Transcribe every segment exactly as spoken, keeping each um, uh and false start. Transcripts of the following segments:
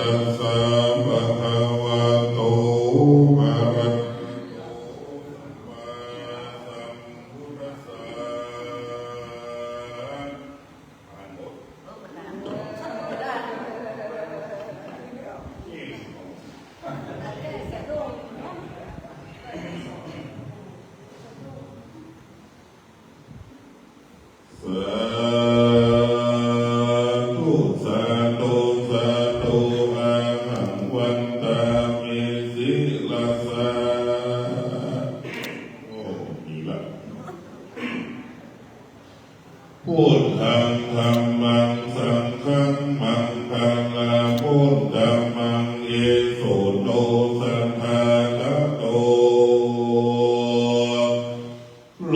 ตัสสะ ภะคะวะโต อะระหะโต สัมมาสัมพุทธัสสะ สาธุ สาธุ สาธุ อะหัง วันตามิ ศิรสา โอ้ ดีละ พุทธัง ธัมมัง สังฆัง มังคลามุตตะมัง อิติปิโส ภะคะวะโต โล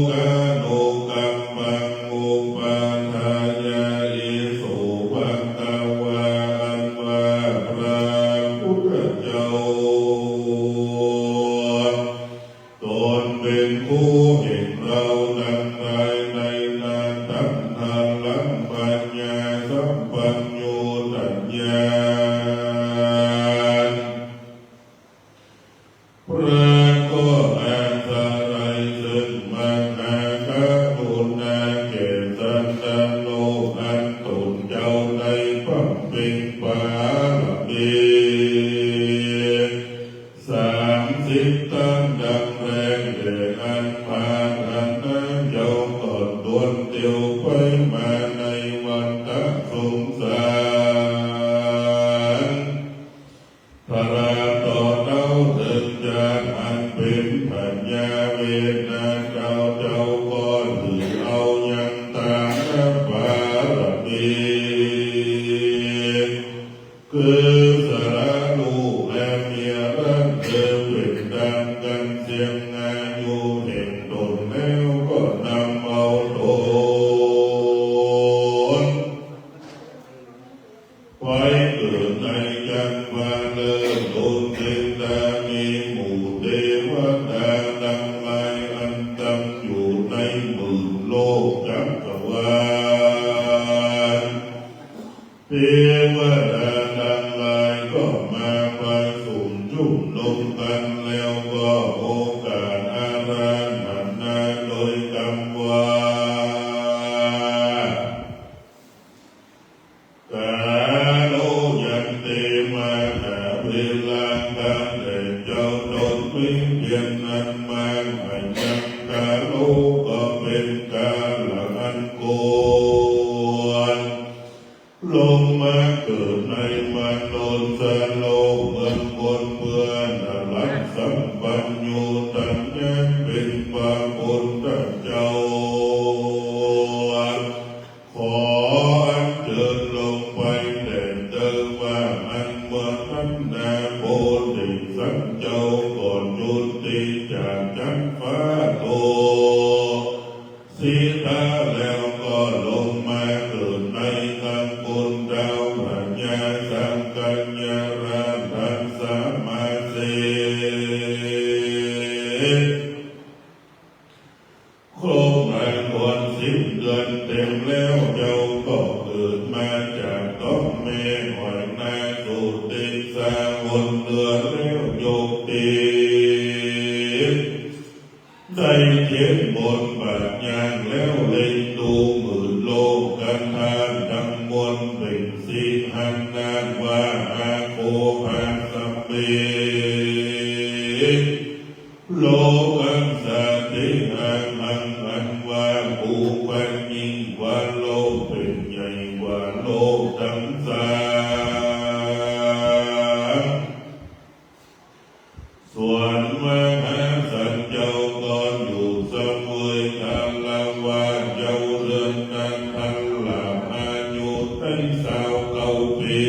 กานุกัมปัง อุปาทายะ อิติปิโส ภะคะวา อันว่าพระพุทธเจ้า ตนเป๋นครูแห่งเฮาตังหลายในนาฏฐรรม ปัญญาสัมปันโญตัญญา พระก็อาศัยซึ่งมหากรุณาแก่สัตว์โลก อันตนเจ้าได้บำเพ็ญบารมี สามสิบตันดังแรง แต่อันพาหนะเจ้าก็ตวนเตียวไปมาในวัฏฏะสงสาร ตราบต่อเต้าเถิงจาติอันเป๋นพญาเวทนาเจ้า เจ้าก็ถือเอายังตานบารมี คือสละลูกและเมียรักเธอเป๋นดังกั๋นเสี้ยงอายุแห่งตนแล้ว ก็นำเอาตน ไปเกิดในจักรวาลเลิศล้นเต็มดา มีหมู่เตวดาตังหลายอันตั้งอยู่ในหมื่นโลกจักรวาล เตวดาตังหลายก็มาประชุมจุมนุมกั๋นแล้ว ก็โอกาสอาราธนาโดยกำว่า กาโล ยันติ มหาเวรัง ข้าแต่เจ้าตนมีเพียงอันมาก อายังกาโล ก็เป๋นกาละอันควร ลงมาเกิดในมนุษย์โลกเมืองคน เปื้ออารักษ์สัมปันโญตัญญา เป๋นพระพุทธเจ้า ขออัญเจิญลงไปแต่เดิมว่า อันเมื่อนั้นนาโพธิสัตว์เจ้าก็จุติจากจักรฟ้าโต สิตาแล้วก็ลงมาเกิดในตระกูลท้าวพญาสักกัญญาราชสามาเสน ครบหมายควรสิบเดือนเต็มแล้ว เจ้าก็เกิดมาจากต๊องแม่หอยนาสุติสา หนเดือนแล้วยกติด ได้เจ็ดหนบาดยางแล้ว เล็งดูหมื่นโลกธาตุตังมวล เปล่งเสียงหันนาดว่า อาโคหะสะเม โลกัสสะติ อะหัง อันว่าผู้เป็นยิ่งกว่าโลก เป๋นใหญ่กว่าโลกตังสาม ส่วนมหาสัตว์เจ้าก็อยู่เสวยคฤหาสน์ เจ้าเรือนนาถะละ อายุได้ซาวเก้าปี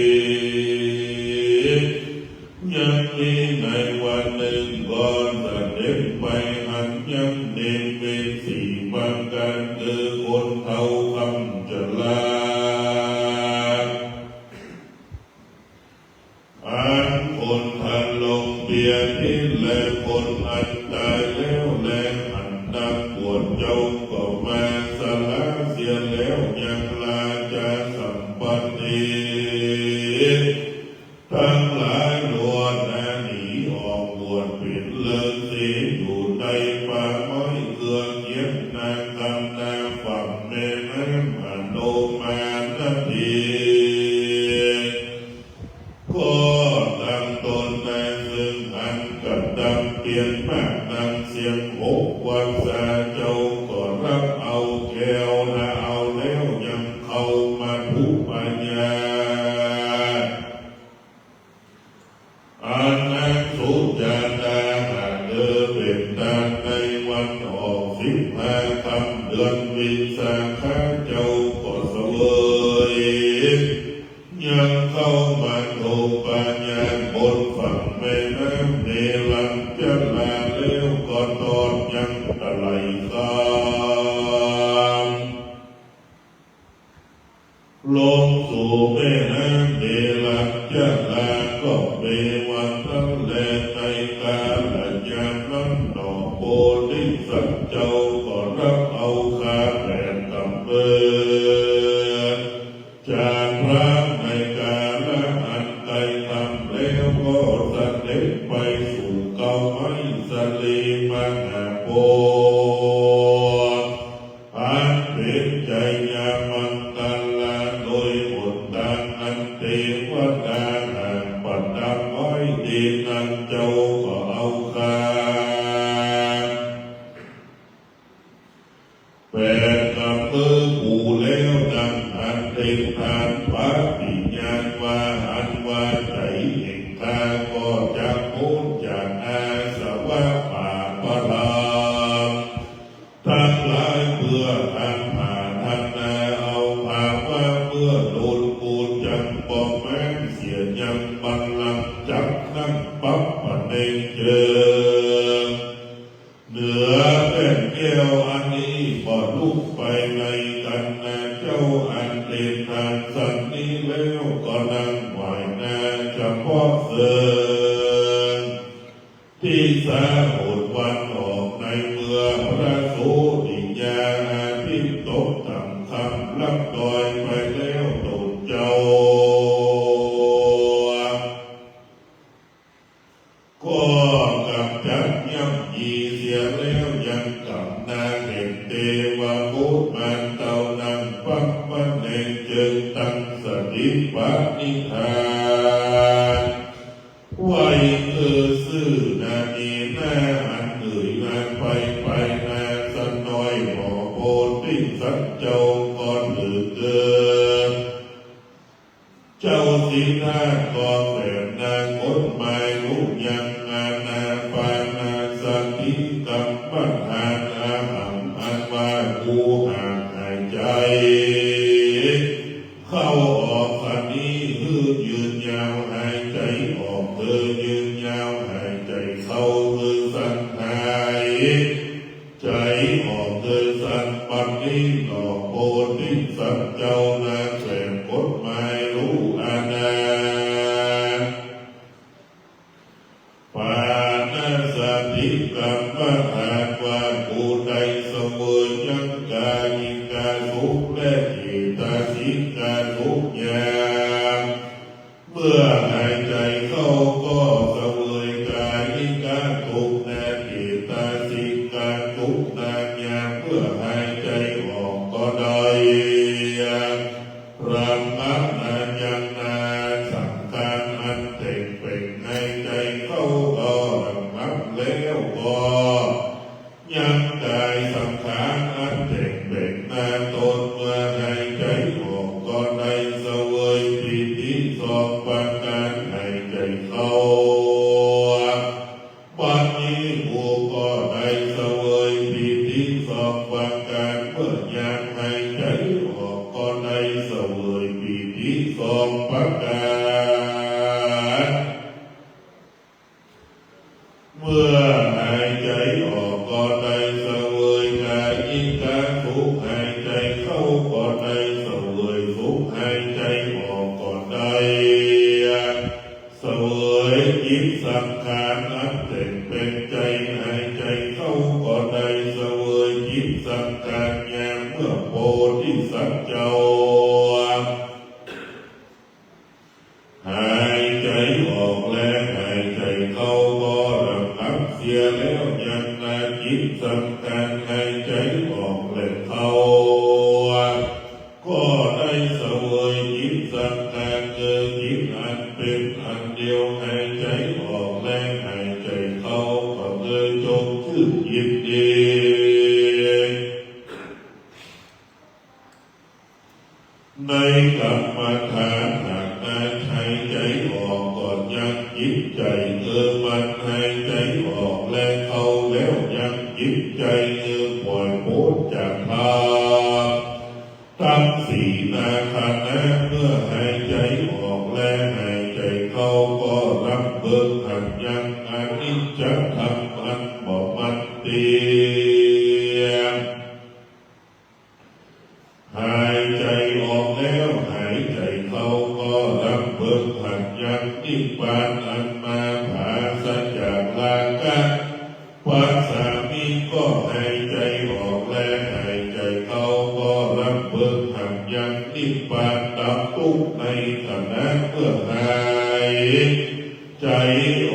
ยังมีในวันนึ่งก็เสด็จไปหันยังนิมิตสี่ประก๋าน คือคนเฒ่าค่ำจรา อันคนทันลงเปียทิศ และคนอันต๋ายแล้ว และอันนักบวชเจ้าก็มาสละเสียแล้ว ยังราชสัมปัตติ ค่ำเดือนวิสาขะ เจ้าก็เสวย ยังเข้ามาโถมปายาบนฝั่งแม่น้ำเนรัญชรา แล้วก็ทอดยังตะไหล่ข้าม ลงสู่แม่น้ำเนรัญชรา ก็มีวันนั้นแล ในกาลยามนั้นหนอ โพธิสัตว์เจ้าก็รับเอาคาแผดกำเนิด จากพระในกาละอันไกลตำแล้ว ก็เสด็จไปสู่เก๊าไม้สะเลมหาโพธิ์ อันเป๋นชัยยะมังคลา โดยหนตางอันเตวดาหากประทับไว้ ตี้นั้นเจ้าก็เอาคา แผดกำมือผูแล้ว ดังอันเล็งทานปฏิญาณว่า อันว่าใจ๋แห่งข้าก็จะป๊นจากอาสวะบาปธรรมตังหลาย เปื้ออันปรารถนาเอาภาวะเปื้อลูนกูจังปองแม้นเสียยังบัลลังก์จักนั่งปั๊บประเนจเจิง เหนือแป้นแก้วอันนี้บ่ลุกไปในกั๋นนา เจ้าอันเตรียมทานสันนี้แล้ว ก็นั่งไหว้นาเฉพาะเสิง ตี้สาหนวันออกในเมื่อพระโสติยาอาทิตย์ตกต่ำค่ำลับตอยไปแล้ว ตนเจ้า ก็กำจัดย่ำยีเสียแล้ว ยังกำนาแห่งเตวะโคตมารเต้านั้นปั๊บประเนจเจิง ตั้งสติปณิธานไว้คือซื่อนา มีหน้าอันเหนื่อยนานไป ไปนาสันน้อยหนอ โพธิสัตว์เจ้าก็ถือเกิน เจ้าสิทธัตถะก็แผดนาคตหมายรู้ยังอานาปานาสติกรรมฐาน อะหัง อันว่ากูหากหายใจ๋เข้าออกสันนี้หื้อยืนยาว หายใจ๋ออกหื้อยืนยาว หายใจ๋เข้าหื้อสั้น หาย ใจ๋ออกหื้อสั้น บัดนี้หนอ โพธิสัตว์เจ้านาแผดกฎหมายรู้อานาปานาสติกรรมฐานว่า กูได้เสวยยังกายิกะสุขและเจตสิกะสุขยาม เมื่อหายใจ๋เข้าก็เสวยกายิกะสุขนา เจตสิกะสุขนา ยามเมื่อหายใจ๋ออกก็ได้ระงับนา ยังนาสังขารอันแต่งเป๋นหายใจ๋เข้าก็ระงับแล้วก็ ยังกายสังขารอันแต่งเป๋นนาตน เมื่อหายใจ๋ออกก็ได้เสวยปีติสองประก๋าน หายใจ๋เข้าบัดนี้กูก็ได้เสวยปีติสองประก๋าน เมื่อยามหายใจ๋ออกก็ได้เสวยปีติสองประก๋าน เมื่อหายใจ๋ออกก็ได้เสวยกายิกะสุข หายใจ๋เข้าก็ได้เสวยสุข หายใจ๋ออกก็ได้เสวยจิตสังขารอันแต่งเป๋นใจ๋ หายใจ๋เข้าก็ได้เสวยจิตสังขาร ยามเมื่อโพธิสัตว์เจ้า หายใจ๋ออกและหายใจ๋เข้าก็ระงับเสียแล้ว ยังนาจิตสังขารหายใจ๋ออกและเข้า ก็ได้เสวยจิตสังขาร คือจิตอันเป๋นอันเดียว หายใจ๋ออกและหายใจ๋เข้า ก็คือจงชื่นยินดี ในกรรมฐาน หากนาหายใจ๋ออกก็ยังจิตใจ๋ เออ มันหายใจ๋ออกและเข้าแล้วยังจิตใจ๋ เออ ป่อยป๊น จากธาตุตังสี่นาคานะ เมื่อหายใจ๋ออกและหายใจ๋เข้าก็รำเบิกหันยังอนิจจธรรมอันบ่หมั่นเตี้ยง หายใจ๋ออกแล้วหายใจ๋เข้าก็รำเบิกหันยังนิพพานอันมาผาศจากราคะ พระสามีก็หายใจ๋ออกและหายใจ๋เข้าก็รำเบิกหันยังนิพพานดับทุกข์ในขณะเมื่อหายใจ๋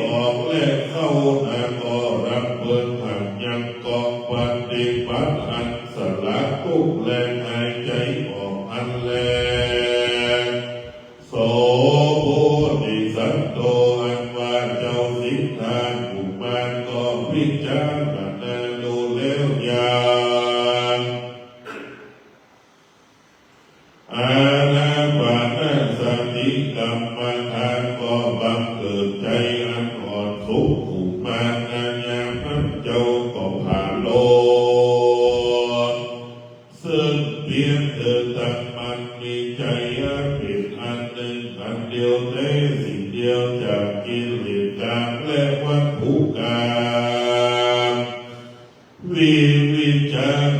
ออกและเข้านาก็รำเบิกหันยังกองปฏิบัติอันสละทุกข์และหายใจ๋ออกอันแล โส โพธิสัตโต อันว่าเจ้าสิทธัตถะกุมารก็พิจารณาดูแล้วยังอานาปานสติกรรมฐานก็บังเกิดใจ๋อันอ่อนสุขุมมานายามนั้นเจ้าก็ผ่าโลด ซึ่งเปียบเถิดตังมันมีใจ๋อันเป๋นอันนึ่งอันเดียวแต๊สิ่งเดียวจากกิเลสกามและวัตถุกาม วิวิจาร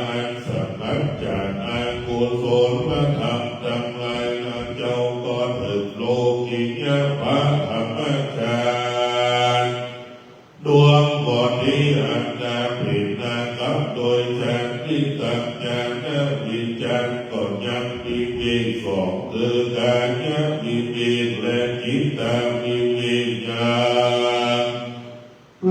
อันสงัดจากอกุศลธรรมตังหลาย เจ้าก็เถิงโลกิยะพระธรรมฌาน ดวงบอดีอันนาเป๋นนากับโดยฌาน ทิฏฐังญาณวิจารก็ยังมีเวทย์สอง คือกายวิเวกและจิตตวิเวกยัง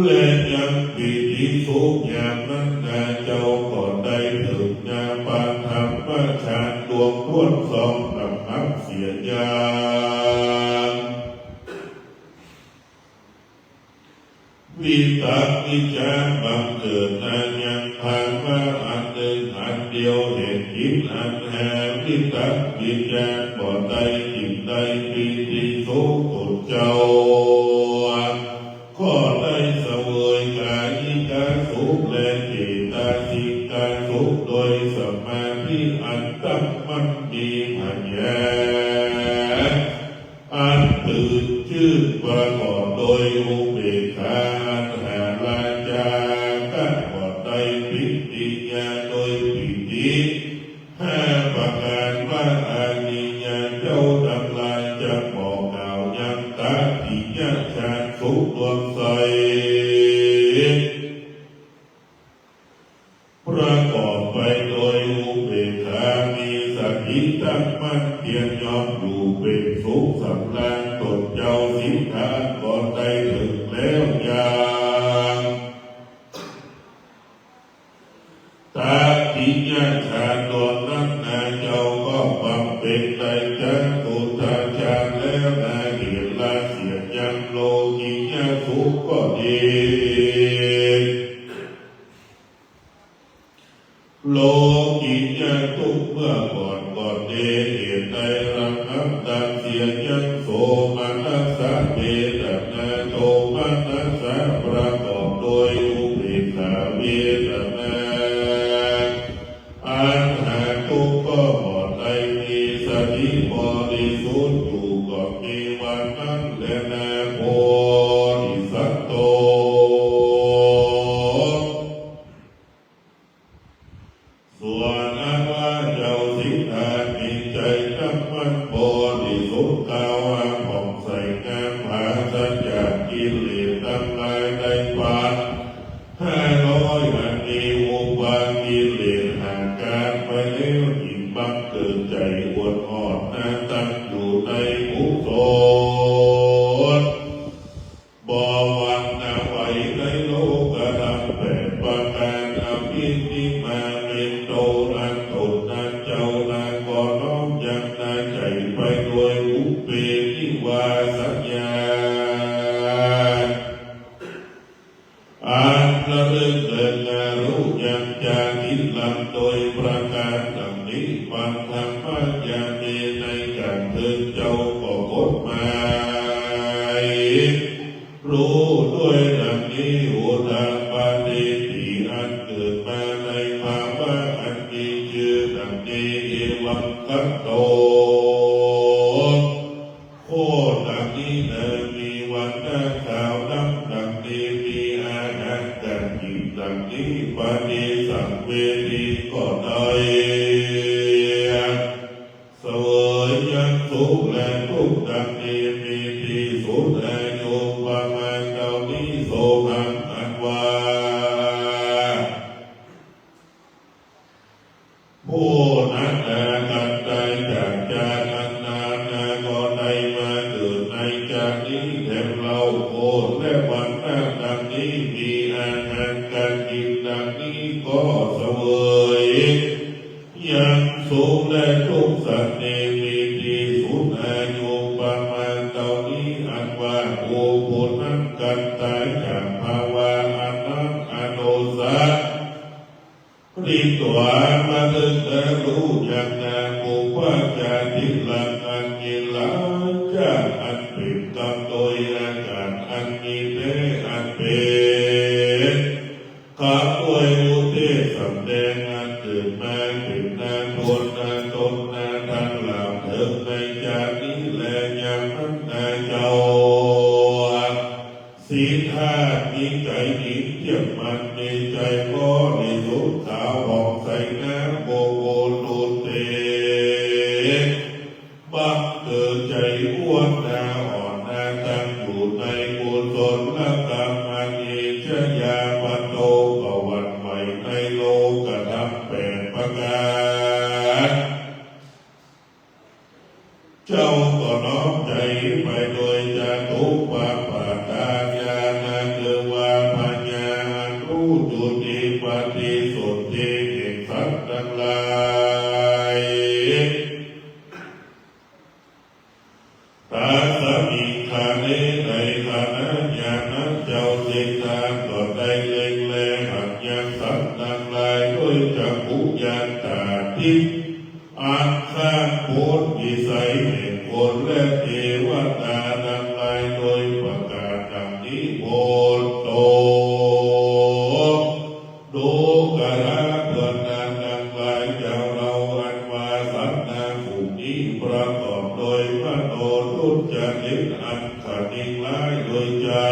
และยังปีติสุขยามนั้นนาเจ้าก็ได้เถิงนาปธรรมฌานดวงถ้วนสอง พร่ำเสียยัง วิตกวิจารบังเกิดนายังภาวะอันนึ่งอันเดียวแห่งจิตอันหาวิตกวิจารบ่ได้ จึงได้ปีติสุข ตนเจ้าก็ได้เสวยกายิกสุขและเจตสิกสุขโดยสมาธิอันตั้งมั่นมีผญา อันตื่นจื้นประกอบโดยอุเบกขา อันหาราชาก็บ่ได้ปิติญาณโดยปีติห้าประการว่า อาริยะเจ้าตังหลายจักบอกกล่าวยังตติยฌานสุขดวงใส ประกอบไปโดยอุเบกขา มีสติตั้งมั่นเพียรยอมอยู่เป๋นสุขสำราญ ตนเจ้าสิทธัตถะก็ได้เถิงแล้วยังตติยฌานดวงนั้นนาเจ้าก็บำเพ็ญได้จตุตตฌานแล้วนา เหตุละเสียยังโลกิยสุขก็ดี โลกิยทุกข์เมื่อก่อนก็ดี เหตุได้ระงับดับเสียยัง โสมนัสสะเวทนา โทมนัสสะประกอบโดยอุเบกขาเวทนา อันหาทุกข์ก็บ่ได้ มีสติบริสุทธิ์อยู่ก็มีวันนั้นแลนา โพธิสัตโต ส่วนอันว่าเจ้าสิทธัตถะมีใจ๋ตั้งมั่นบริสุทธิ์ขาวผ่องใสงาม ปราศจากกิเลสตังหลาย ได้ปัดห้าร้อยอันมีอุปกิเลสหากกาดไปแล้ว ยิ่งบังเกิดใจ๋อวดอ่อนนา ตั้งอยู่ในกุศล บ่หวั่นไหวในโลกธรรมแปดประการ อภินิหมาเมโต อันตนนั้นเจ้านา ก็น้อมยังนาใจ๋ไปโดยอุปเปนิวาสญาณ อันระลึกเถิงนารู้ยังจาริกลำโดยประการดังนี้ ปัทมะยาเม ในการเถิงเจ้าก็กฎหมาย รู้ด้วยดังนี้ อุทปาเตติ อันเกิดมาในภาวะ ทันโต โคตรดังนี้แล มีวรรณะขาวดำดังนี้ มีอาหารกั๋นกิ๋นดังนี้ ปฏิสังเวทีก็ได้ เสวยยังสุขและตุ๊กข์ดังนี้ มีตี้สุดอายุประมาณเต้านี้ โสหัง อันว่า ผู้นั้นนากั๋นต๋ายจากจาติอันนานนา ก็ได้มาเกิดในจาตินี้แทนเล่า โคตรและวรรณะดังนี้ มีอาหารกั๋นกิ๋นดังนี้ ก็เสวยยังสุขและตุ๊กข์สันนี้ มีตี้สุดอายุประมาณเต้านี้ อันว่าผู้ผู้นั้นกั๋นต๋ายจากภาวะอันนั้น อโนสะ ริตวา มาเถิงแล้วฮู้ยังนา ปุพพจาติหลังอันมีหลายจาติ อันเป๋นกำโดยอากาศอันมีแต๊ อันเป๋นกำด้วยอุเทศสำแดง อันเกิดมาเป๋นนาต๋นนาต๋นนาตังหลามเถิงในจาตินี้แล ยังนั้นนาเจ้า สิทธา มีใจ๋หญิงเตี้ยมมั่น มีใจ๋บริสุทธิ์ขาวผ่องใสนา โบโบตุเต บังเกิดใจ๋อ้วนนาอ่อนนา ตั้งอยู่ในกุศลกรรมอันเอชยาปัตโต ก็หวั่นไหวในโลกธรรมแปดประก๋าน เจ้าก็น้อมใจ๋ไปโดยจตุปปาทานญาณ คือว่าปัญญาอันฮู้จุติปฏิสนธิแห่งสัตว์ตังหลาย ตัสมิงคาเล ในขณะญาณนั้นเจ้าสิทธาก็ได้เล็งแลหันยังสัตว์ตังหลายด้วยจักขุญาณต๋าทิพย์ อันข้ามป๊นวิสัยแห่งคนและเตวตาตังหลายโดยประก๋านดังนี้ โพนโต ดูกราเปื้อนนาตังหลาย เจ้าเฮาอันว่าสัตว์นาฝูงนี้ประกอบโดยมโนทุจริตอันขมิงร้ายโดยใจ๋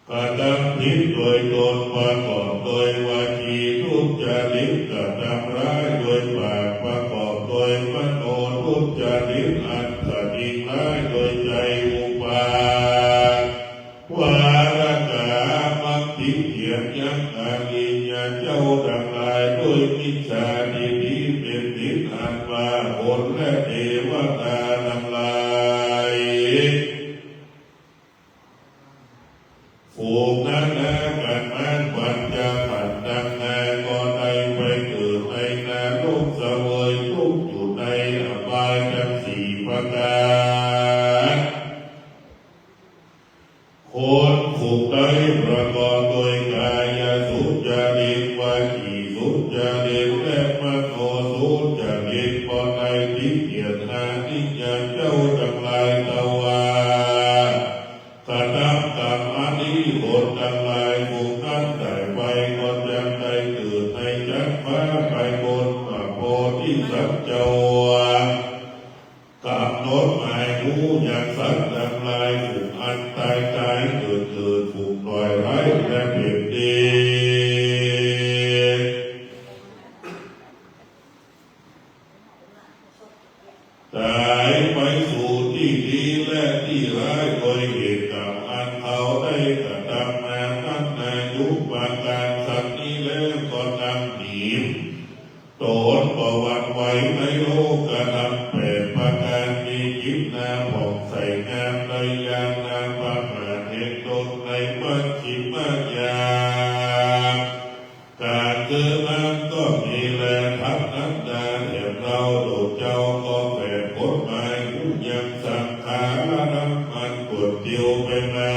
กระทำผิดโดยตน ประกอบโดยวจีทุจริต กระทำร้ายโดยปาก ประกอบโดยมโนทุจริตอันขมิงร้ายโดยใจ๋ อุปา วาทกา มักติเตียนยังอริยะเจ้าตังหลายด้วยมิจฉาทิฏฐิเป๋นผิด อันว่าคนและเตวตาตังหลาย ฝูงนั้นนากั๋นมานปัญจขันธ์ตังนา ก็ได้ไปเกิดในนรกเสวยตุ๊กข์อยู่ในอบายตังสี่ประก๋าน คนฝูงใดประกอบโดยก๋ายทุจริต วจีทุจริต และมโนทุจริต ก็ได้ติเตียนอริยะเจ้าตังหลายตวา กระทำกรรมอันนี้ คนตังหลายฝูงนั้นต๋ายไปก็จักได้เกิดในจั๊นฟ้าไปบนพระโพธิสัตว์เจ้า ก๋ำหนดหมายฮู้ยังสัตว์ตังหลายฝูงอันต๋ายต๋ายเกิดเกิด ฝูงต๋อยไร้และเป๋นเดช ต๋ายไปสู่ตี้ดีและตี้ร้าย โดยเหตุกรรมอันเขาได้กระทำมานั้นนา ยุคปางก๋างสันนี้แล้ว ก็นั่งหนีต๋นก็หวั่นไหวในโลกธรรมแปดประก๋าน มีจิตนาผ่องใสงาม ได้ญาณนาประมาทแห่งต๋นในมัชฌิมญาณ ก๋านเกิดนั้นก็มีแล ทั้งนั้นนาแถมเฮาโดดเจ้าก็แผดผลหมายฮู้ยังสังขารธรรมอันกวดเตียวไปมา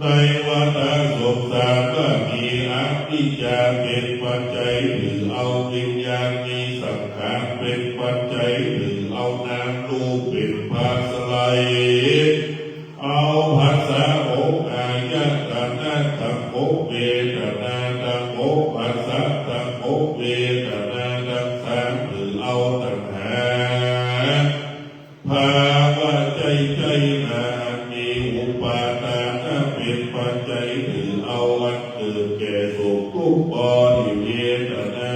ในวัฏสงสารว่ามีอวิชชาเป๋นปัจจัยถือเอาวิญญาณ มีสังขารเป๋นปัจจัยถือเอานาม รูปเป๋นผาสไล เอาผัสสะ โผฏฐัพพะ อายตนะ ธัมโม านะ เป๋นปัจจัยถือเอาอันเกิดแก่โศกทุกข์ปริเวทนา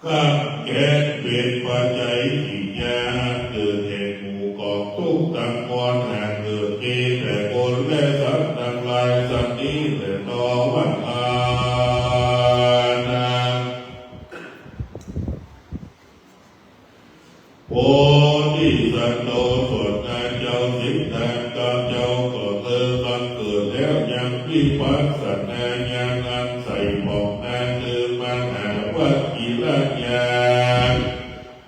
คับแค้น เป๋นปัจจัยกิริยาอันเกิดแห่งหมู่กองทุกข์ตังมวล หากเกิดมีแก่คนและสัตว์ตังหลาย สันนี้แล ตวังอานัง โพธิสัตว์โต ส่วนนางเจ้าสิทธัตถะ เจ้าก็เธอบังเกิดแล้วยังวิปัสสนาญาณอันใสผ่องนา คือมหาวัจจิรญาณ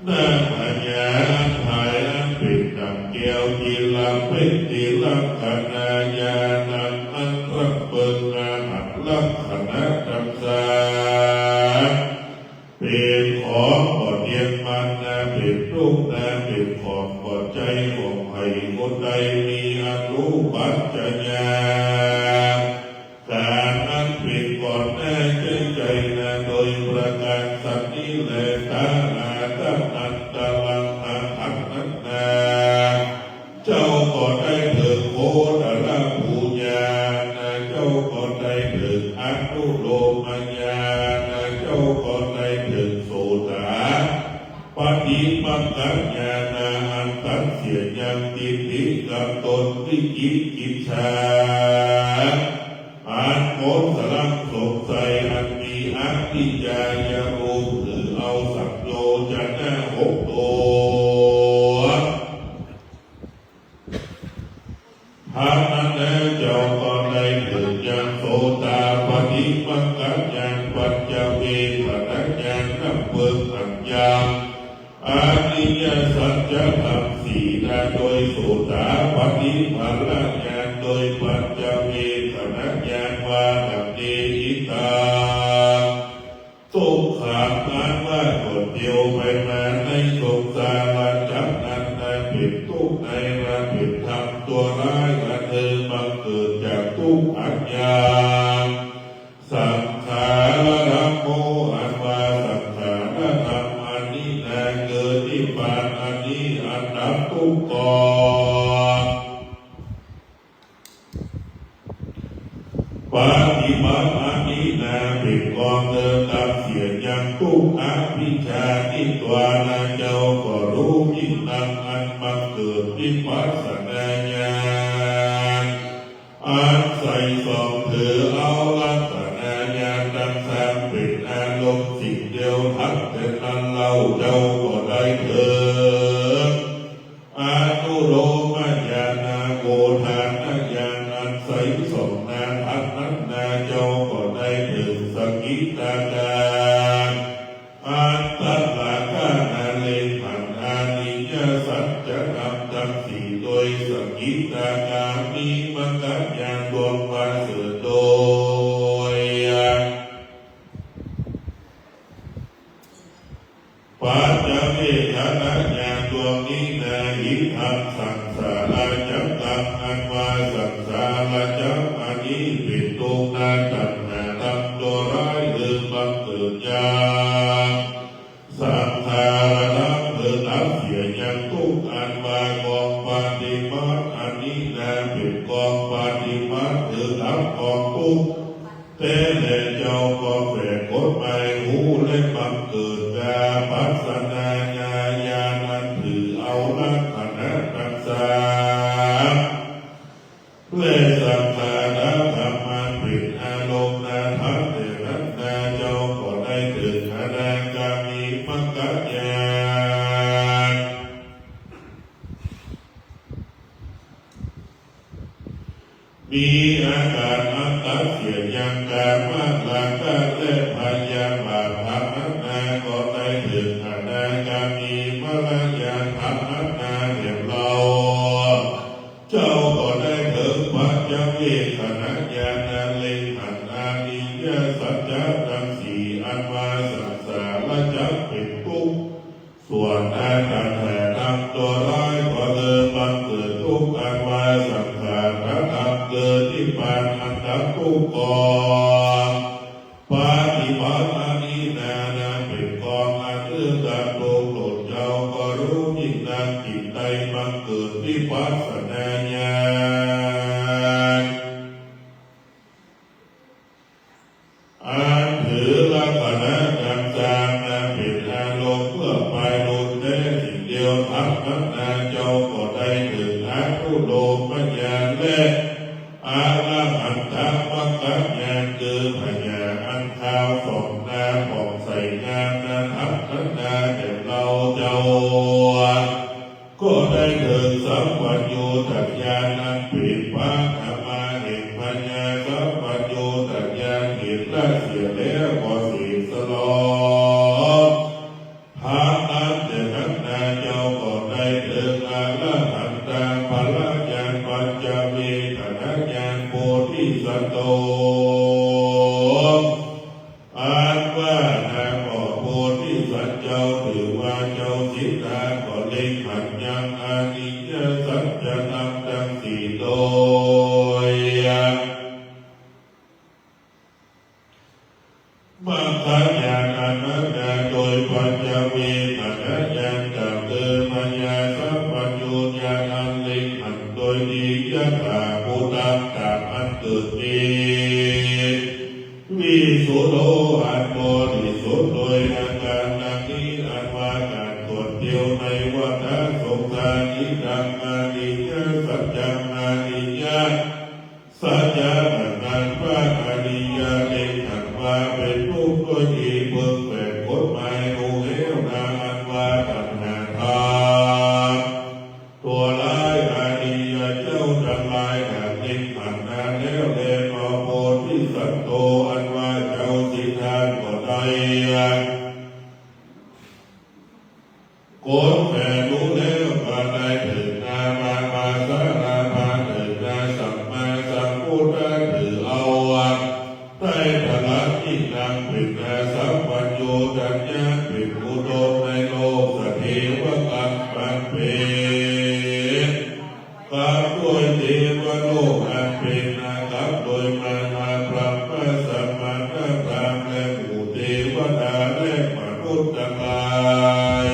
นาพญาอันผายอันเป๋นดั่งแก้ว จิรเปตติลักขณาญาณัง อันร่ำเปิงอาหารลักขณะตังสาม เป๋นของบ่เตี้ยงมั่นนา เป๋นทุกข์นา เป๋นของบ่ใจ้ของใผคนใด มีอรูปัจจญาณ ก๋านอันเป๋นก่อนหน้าแก่ใจ๋นา โดยประก๋านสันนี้แล ตถาคตะ อันตรังอาหังนั้นนา เจ้าก็ได้เถิงโคตรภูญาณา เจ้าก็ได้เถิงอนุโลมญาณา เจ้าก็ได้เถิงโสตาปัตติมัคคญาณา อันตัดเสียยังทิฏฐิกับตน วิจิกิจฉา อันหมดสลั้งสงสัย อันมีอภิชฌายารมณ์ถือเอาสังโยชนะหกตัว เท่านั้นแล เจ้าก็ได้เถิงยังโสตาปัตติมัคคญาณ ปัจจเวกขณญาณ ร่ำเปิงอันยังอริยสัจจะธรรมสี่นา โดยโสตาปัตติผลญาณ โดยปัจจเวกขณญาณ ว่าดั่งนี้ อิทัง ทุกขัง อันว่าตนเตียวไปมาในสงสารจักรนั้นนา เป๋นทุกข์ในระเป๋นธรรมชั่วร้าย อันเธอบังเกิดจากทุกข์อันยัง สังขารธัมโม อันว่าสังขารธรรมอันนี้นา เกิดนิพพานอันนี้ อันดับทุกข์ก่อน ปัตติมัคคานินา เป๋นกองเดินตามเสียยังทุกข์อภิชฌานิกตวานา เจ้าก็ฮู้ยิ่งนักอันบังเกิดวิปัสสนาญาณ อันใสส่องถือเอาลักขณญาณตังสามเป๋นอารมณ์สิ่งเดียว ทั้งเป๋นอันเล่า เจ้าก็ได้เถิง อนุโลมญาณา โวทานญาณอันใสส่องนา ทั้งนั้นนา เจ้าก็ได้เถิงสกิทาคารอันตะถาคตนาเล็งหันอริยสัจจะธรรมตังสี่โดยสกิทาคามิมัคคญาณดวงประเสริฐโดย ปัจจเวกขณญาณดวงนี้นา อิทังสังสารจักขัง อันว่าสังสารจักรอันนี้เป๋นทุกข์นา ตัณหาธรรมชั่วร้ายเริ่มบังเกิดยังสังขารธรรมเริ่มดับเสียยังทุกข์ อันว่ากองปัตติมัคคานินา เป๋นกองปัตติมัคคเริ่มดับกองทุกข์ แต๊แล เจ้าก็แฝงกฎหมายฮู้และบังเกิดกามัสสนาญาณอันถือเอาลักขณะตังสาม และสังขารธรรมอันเป๋นอารมณ์นา ทั้งแต่นั้นนา เจ้าก็ได้เถิงอนาคามิมัคคญาณ มีอาก๋านอันตัดเสียยังกามราคะและพยาบาท ทั้งนั้นนา ก็ได้เถิงอนาคามิมัคคญาณ ทั้งนั้นนาแถมเล่า เจ้าก็ได้เถิงปัจจเวกขณญาณอันเล็งหันอริยสัจจะตังสี่ อันว่าสังสารจักรเป๋นทุกข์ ส่วนนา ตัณหาธรรมชั่วร้ายก็เริ่มบังเกิดทุกข์ อันว่าสังขารธรรมเกิดนิพพานอันดับทุกข์ก่อน ปัตติมัคคานินานา เป๋นกองอันเอื้อตนทุกข์ตน เจ้าก็ฮู้ยิ่งนัก จิตใดบัง เกิดวิปัสสนาญาณ อันถือลักษณะจังๆ นั้นเป๋นอารมณ์เปื้อปายลุนแต๊สิ่งเดียว ธรรมนั้นนาเจ้าก็ได้เถิงอนุโลมญาณและ อรหันตมรรคญาณ คือปัญญาอันขาวส่องนาผ่องใสงามนา ธรรมนั้นนาแก่เฮาเจ้า ก็ได้เถิงสัมปยุตตญาณ อันเป๋นพระธรรมาแห่งปัญญา สัมปยุตตญาณเห็นละเสียแล้วก็เสสสลอง ธรรมนั้นแก่นั้นนาเจ้าก็ได้เถิงอรหันตผลญาณ ปัญจเวกขณญาณ โพธิสัตว์โต อันว่านาก็โพธิสัตว์เจ้า ถือว่าเจ้าสิทธาก็เล็งหันยังอริยสัจธรรมตังสี่โดย มรรคญาณอันนั้นนา โดยปัญจเวกขณญาณ ต๋ามเดิมมายาสัมปยุตตญาณ อันเล็งหันโดยดี ยถาภูตัง ต๋ามอันเกิดมี วิสุทโธ อันบริสุทธิ์โดยอาก๋านดังนี้ อันว่าก๋านถ้วนเตียวในวัฏสงสารนี้ ดังอริยสัจจัง อริย สัจจะ ดังนั้น พระอริยะเล็งหันว่าเป๋นทุกข์ด้วย ตี้เปิงแป๋งกฎหมายฮู้แล้วนา อันว่าตัณหาธรรมตัวยร้าย อริยะเจ้าตังหลายหากเล็งหันนาแล้วแล ก็โพธิสัตว์โต อันว่าเจ้าสิทธาก็ได้ กฎแป๋นฮู้แล้วก็ได้เถิงนา พระสาดาบันเถิงนา สัมมาสัมพุทธะ ถือเอาไตรลักษณ์นี้นักเป๋นนา สัมปยุตตญาณ เป๋นผู้ดมในโลกสเทวะกัมปันเป๋น กัมด้วยเทวโลกอันเป๋นนา กัมโดยมหาพรหมสมณพราหมณ์และหมู่เทวดาและมนุษย์ตังหลาย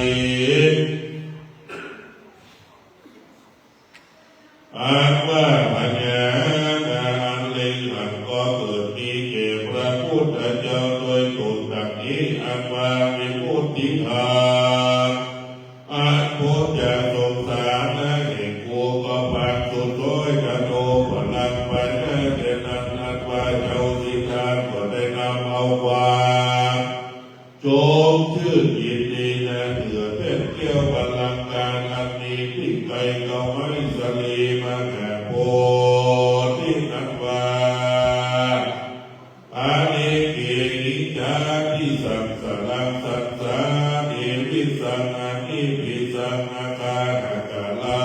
อันว่าปัญญานาอันเล็งหันก็เกิดมีแก่พระพุทธเจ้าโดยตรงดังนี้ อันว่าวิมุตติธรรม อันป๊นจากสงสารนาแห่งกูก็ปางสุดถ้อย กะโทปะลังไปนาแก่นั้น อันว่าเจ้าสิทธาก็ได้นำเอาความจงชื่นยินดีนา เตื้อแป้นแก้วบัลลังก์อันมีปิ้งไก่เก๊าไม้สาลีมหาโพธิ์ตี้นั้นว่า อเนเกหิจาภิสังสารัง สัสสานิวิสสัง อนิพิสสัง อาคาหะกาลั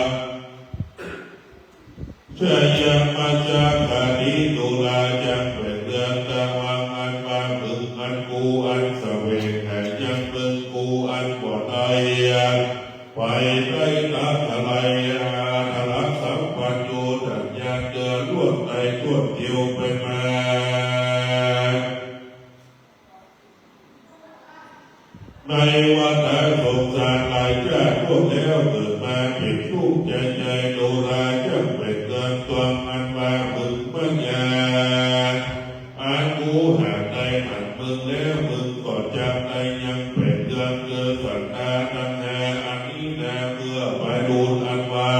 ง ชะยัมมัจจาคานิ ดูราจักแป๋งเดือนตะวัง อันว่ามึงอันกูอันแสวงหายังมึงกูอันบ่ได้ ไปได้ต๋ามทะเล อาทะลักสัมปันโย ตัญญาเตื้อล่วงได้ถ้วนเตียวไปมา ในวัฏสงสารหลายจาติ ล่วงแล้วเกิดมาเป๋นทุกข์ใจ๋ใจ๋ ดูราจักแป๋งเดือนตวง อันว่ามึงมัจจา อันกูหากได้หันมึงแล้ว มึงก็จักได้ยังแป๋งเดือน คือสันดานตัณหาอันนี้นา เมื่อไปดูนอันว่า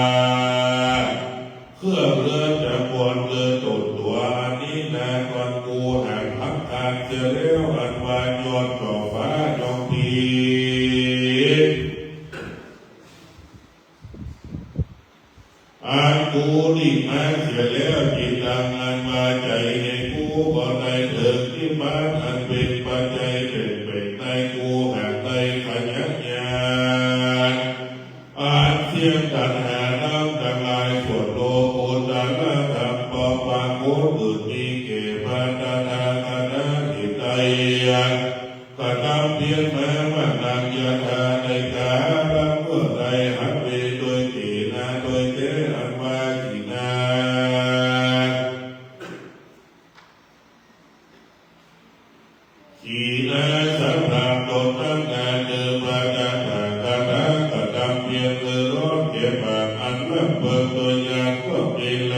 เครื่องเรือนจักรวาลเกิดตนตั๋วอันนี้นา ก่อนกูหากพังทานเสียแล้ว อันว่ายอดดอกฟ้าจอมพี อันกูหลีกมาเสียแล้ว จิตตังอันว่าใจ๋แห่งกูก็ได้เถิงนิพพานอันเป๋นปัจจัยเป๋นเป๋นใน กูหากได้ขยักญาณ อันเสี้ยงตัณหาน้ำตังหลาย ส่วนโลกุตตรธรรม ปอปางโขนอื่นมีแก่พระตถาคตาเหตุใด กระทำเพียรมา มะนัง ยะถา ในกาละเมื่อใด หะเว โดยแต๊นา โดยแต๊อันว่าขีณา ขีณา สำหรับตนนั้นนา เธอพระตถาคตากระทำเพียรเธอ ปากอันร่ำเปิงโดยญาณก็มีแล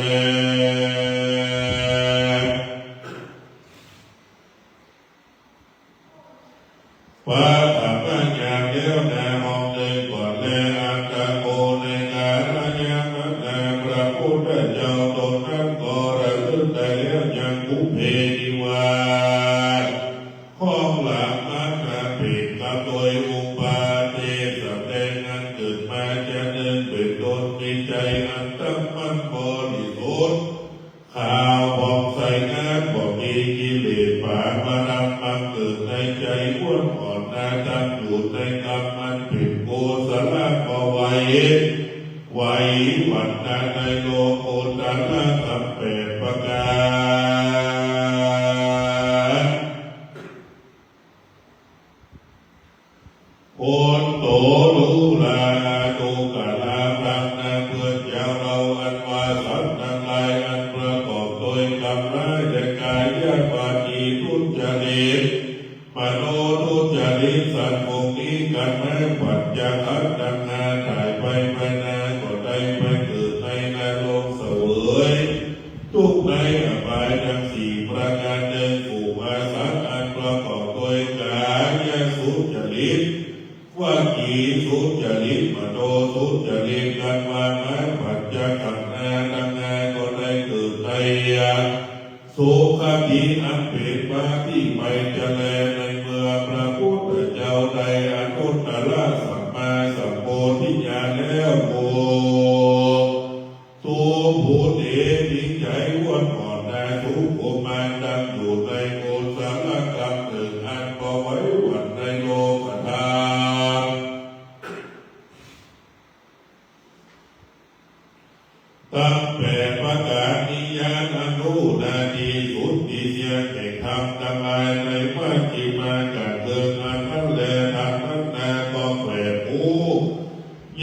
พระธรรมญาณแล้วนา ห้องหนึ่งก่อนแล อัตถโก ในกาลยามนั้นนา พระพุทธเจ้าตนนั้นก็ระลึกได้แล้วยังปุพเพนิวาส ของหลังมรรคผลกับโดยอุปาเทศแสดงอันเกิดมาจะเนินเป็นต้น มีใจ๋อันตั้งมั่นบริสุทธิ์ ขาวผ่องใสงาม บ่มีกิเลสปาประดัง บังเกิดในใจ๋อ้วนอ่อนนา ตั้งอยู่ในกรรมอันเป๋นกุศละ บ่ไหว ไหวหวั่นนา ในโลกุตตรธรรมแปดประก๋าน โอนโต ดูรา ดูกรา พรรณนา เปื้อนเจ้าเฮา อันว่าสัตว์ตังหลายอันประกอบโดยกรรมร้าย และกายปฏิทุจริต มโนทุจริต สัตว์พวกนี้กั๋นมา ปัจจขันธ์ตังห้า ต๋ายไปภายหน้าก็ได้ไปเกิดในนรกเสวย ตุ๊กข์ในอบายตังสี่ประก๋านเทิน ผู้ว่าสัตว์อันประกอบโดยกายสุจริต วจีสุจริต มโนสุจริต กั๋นว่ามา ปัจจขันธ์ตังห้าก็ได้เกิดในสุคติอันเป๋นพระตี้ไปจะแล ในเมื่อพระพุทธเจ้าได้อนุตตรสัมมาสัมโพธิญาณแล้ว โม ตู ปุเต มีใจ๋อ้วนอ่อนนา ดูกุมารตั้งอยู่ในกุศลกรรมหนึ่งอันบ่ไหวหวั่นในโลกธรรมตังแปดประก๋านนี้ ญาณอันฮู้นาตี้สุดตี้เสี้ยงแห่งธรรมตังหลายในมัชฌิมาก๋านเทิงอันนั้นแล ธรรมนั้นนา ก็แปดฮู้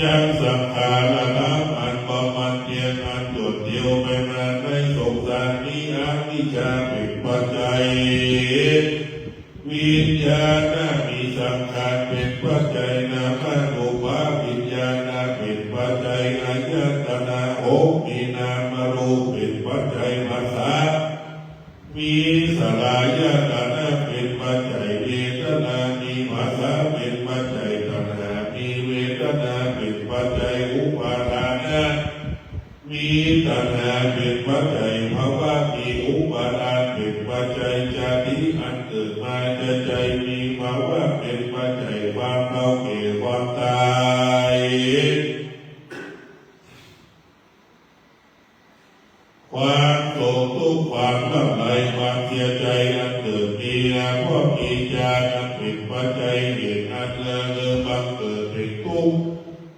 ยังสังขารธรรมอันบ่หมั่นเพียรอันจดเดี่ยวไปมาในสงสารนี้ อวิชชาเป๋นปัจจัย วิญญาณ มีสังขารเป๋นปัจจัย นามรูปวิญญาณเป๋นปัจจัย อายตนะหก มีนามรูปเป๋นปัจจัย ผัสสะ มีสลายตนะเป๋นปัจจัย เวทนา มีผัสสะเป๋นปัจจัย ตัณหา มีเวทนาเป๋นปัจจัย อุปาทานะ มีตัณหาเป๋นปัจจัย ภวะ มีอุปาทานเป๋นปัจจัย จาติ อันเกิดมาจะใจ้ มีภวะเป๋นปัจจัย ความเฒ่าแก่ความต๋าย ความโศกตุ๊กข์ ความร่ำไร ความเสียใจ๋อันเกิดมี เพราะมีจาติอันเป๋นปัจจัย เหตุอันเอื้อเฟื้อบังเกิดแห่งตุ๊กข์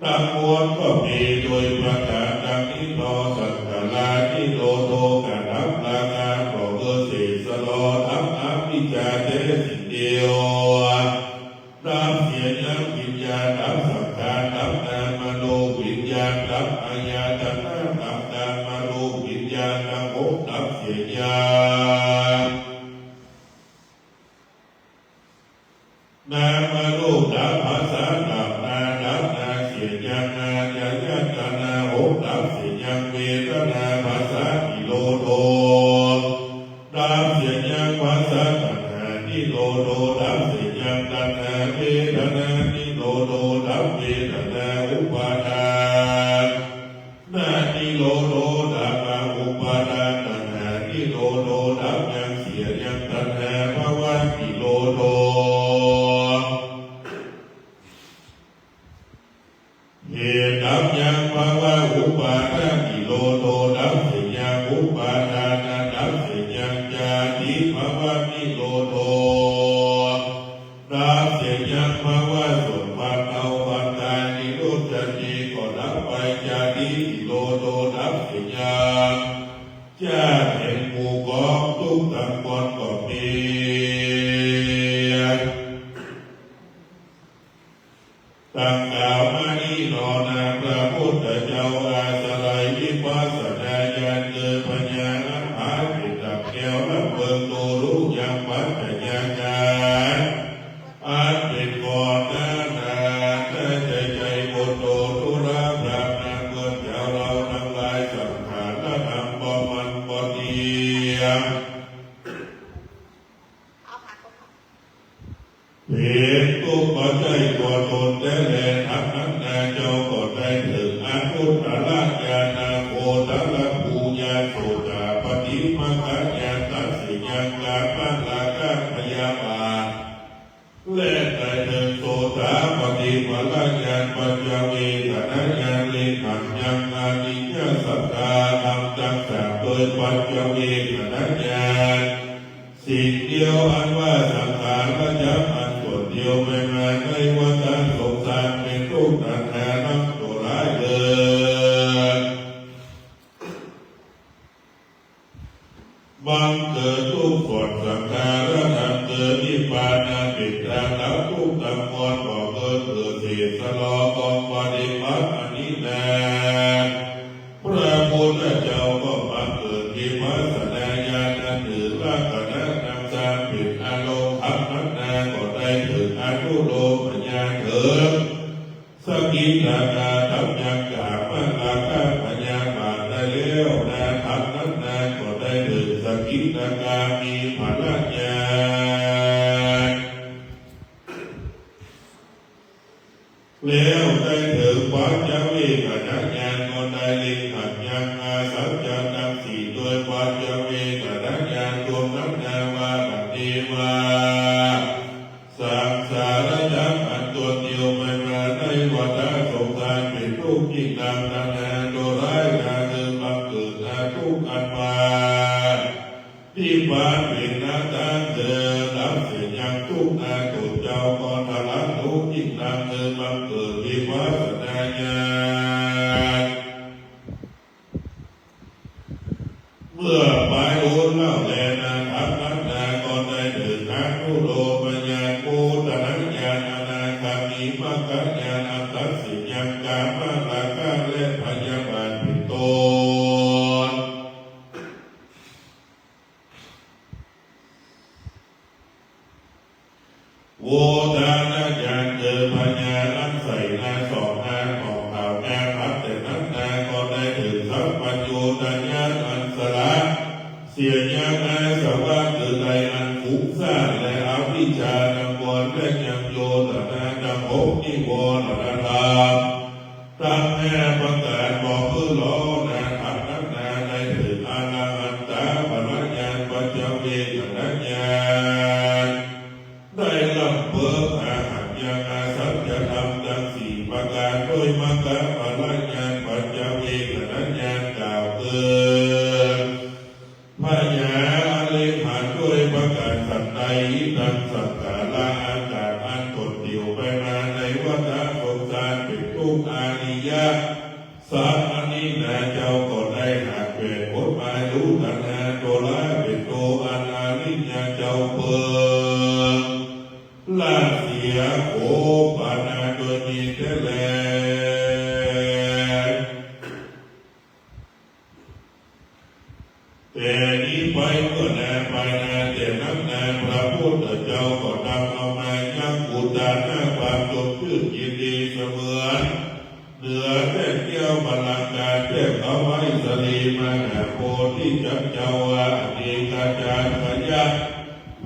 ตังมวลก็มีโดยประก๋านดังนี้เนาะ สังขารานิโรโธ กระดับราคะ ก็คือเสสะหลอดับอวิชชาแต๊สิ่งเดียว ดับเสียยังวิญญาณ ดับสังขาร ดับนามรูปวิญญาณ ดับอายตนะ ดับนามรูปวิญญาณตังหก ดับเสียยัง นามรูปดับ ผัสสะดับ นา ดับนาเสียยัง อายตนะหกดับเสียยัง เวทนาผัสสะนิโรโธ ดับเสียยัง ผัสสะตัณหานิโรโธ ดับเสียยัง ตัณหาเวทนานิโรโธ ดับเวทนาอุปาทานนิโรโธ ดับอุปาทานตัณหานิโรโธ ดับยังเสียยัง ตัณหาภวะนิโรโธ เหตุดับยัง ภวะอุปาทานิโรโธ ดับเสียยัง อุปาทานดับเสียยัง จาติภวะนิโรโธ ดับเสียยัง ภวะส่วนความเฒ่าความต๋าย นิรุจจติ ก็ดับไป จาตินิโรโธ ดับเสียยัง จาติแห่งหมู่กองตุ๊กข์ตังปวงก็มี ดังกล่าวมานี้เนาะนา พระพุทธเจ้าอาศัยวิปัสสนาญาณคือปัญญาอันผาเป๋นดั่งแก้วล้ำเปิง ดูรู้ยังปัจจัยาการ อันเป๋นก่อนหน้านา นาใจ้ใจ้บนโตธุระพรามนา ตรญาณ โกตรภูญาณ โสตาปัตติมัคคญาณ ตัสสิยัง กามราคะพยาบาท และได้เถิงโสตาปัตติผลญาณ ปัจจเวกขณญาณ เลหัญญัง อริยสัจธรรมตังสามโดยปัจจเวกขณญาณ สิ่งเดียวอันว่าสังขารจักรอันตนเดียวไปมาในวัฏสงสารเป๋นทุกข์หนักหนานักโตหลายเถิด บังเกิดทุกข์ส่วนสังขารธรรมเกิดนิพพานเป๋นตางดับทุกข์ตางมวลก็เกิดเกิดเสสะหลอกองปฏิบัติอันนี้นา พระพุทธเจ้าก็บังเกิดวิปัสสนาญาณอันถือลักษณะนำฌานเป๋นอารมณ์ ครั้งนั้นนาก็ได้เถิงอนุโลมญาณเถิง สกิทาคา ทำยังกามราคะพยาบาทได้แล้วนา ครั้งนั้นนาก็ได้เถิงสกิทาคามิผลญาณ แล้วได้เถิงปัจจเวกขณญาณก็ได้เล็งหันยังอาสัญจันตังสี่โดยปัจจเวกขณญาณ รวมนั้นนาว่าบัดนี้ว่า สังสารจักรอันตนเดียวไปมาในวัฏสงสารเป๋นทุกข์ยิ่งนักหนานักโตหลายนา คือบังเกิดนาทุกข์อันว่านิพพานเป๋นนาตางเถิง ดับเสียยังทุกข์นา ตนเจ้าก็ตระหนักยิ่งนัก คือบังเกิดวิปัสสนาญาณ เมื่อไปโดนแล้วแลนา ครั้งนั้นนาก็ได้เถิงอนุโลมญาณ โกตรญาณ อนาคามิมัคคญาณ อันตัดเสียยังกามราคะและพยาบาทเป๋นต้น โวทานญาณ เถิงพญาอันใส่นาสองนา ผ่องขาวงาม นับแต่นั้นนาก็ได้เถิงสัพพัญญูตญาณ อันสละเสียยังอาสวะ คือใดอันฟุ้งซ่าน และอวิชชาทั้งมวล และยังโยตนาทั้งหก นิวรณธรรม ตังห้าประก๋านบ่หื้อล้อนา ครั้งนั้นนาได้เถิงอรหันตผลญาณ ปัจจเวกขณญาณ ได้ร่ำเปิงอหันยังอาสัญจธรรมตังสี่ประก๋าน โดยมัคคผลญาณ ปัจจเวกขณญาณ กล่าวเกิน พญาอริหันต์ด้วยประก๋านสันใด อิทัง สังขารา อาก๋านอันตนเดียวไปมาในวัฏสงสารเป๋นทุกข์ อริยสัจอันนี้นา เจ้าก็ได้หากแขวนขนหมายรู้ตัณหาโทราเป๋นโต อันอริยะเจ้าเปิงละเสีย โขปนาโดยมีแต๊แล แต่นี้ไปเมื่อนาไปนา แต่นั้นนา พระพุทธเจ้าก็ดำเอามายังอุทานะความจมจื้นยินดีเสมือนเหนือแท่นแก้วบัลลังก์การแจ้งเอาไว้ สรีมหาโพธิจักรเจ้าว่า อเนกาจารยะ